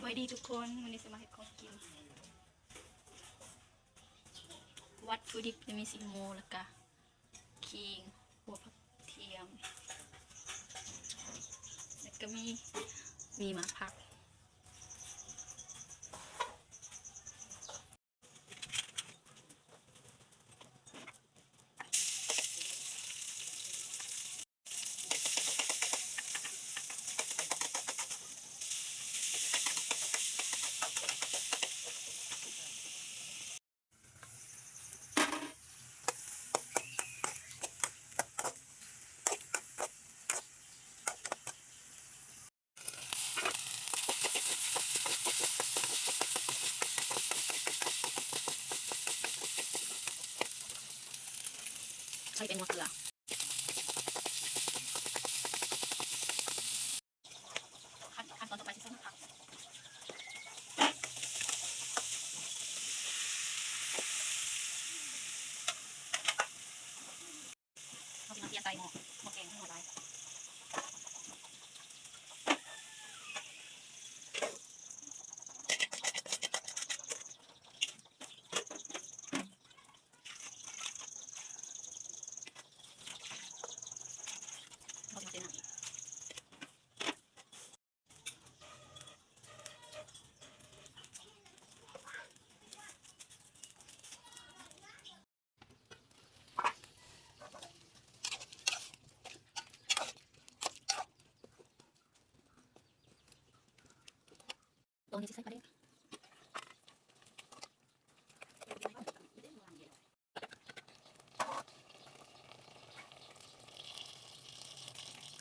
ສະບາຍດີທຸກຄົນ, ມື້ນີ້ຊິມາເຮັດຂອງກິນ. ວັດຖຸດິບຈະມີຊີ້ນໝູ ແລ້ວກະຂີງ, ຫົວຜັກທຽມ, ແລ້ວກະມີ ມີໝາກຜັກ. ໃສ່ແປ້ງນົວເກືອ. ຂັ້ນ ຂັ້ນຕອນຕໍ່ໄປຊິໃສ່ໝາກຜັກ. ເຮົາຊິມາເທໃສ່ໝໍ້ ໝໍ້ແກງໃຫ້ໝົດເລີຍ. ເຮົາຊິມາເທນ້ຳອີກ. ຕອນນີ້ຊິໃສ່ປາແດກ.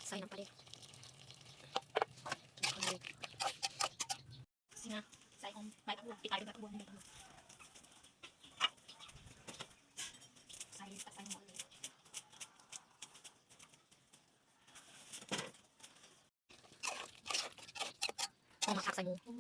ໃສ່ນ້ຳປາແດກ. ຊິມາໃສ່ຫອມໃບຜັກບວງ, ປິດທ້າຍດ້ວຍໃບຜັກບວງ, ໃສ່ ຕັກໃສ່ໝໍ້ເລີຍ. ເອົາມາຜັກໃສ່ໝູ. ກຸ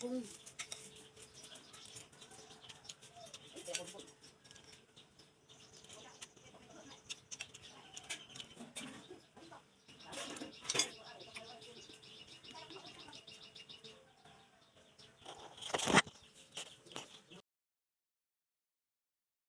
້ງ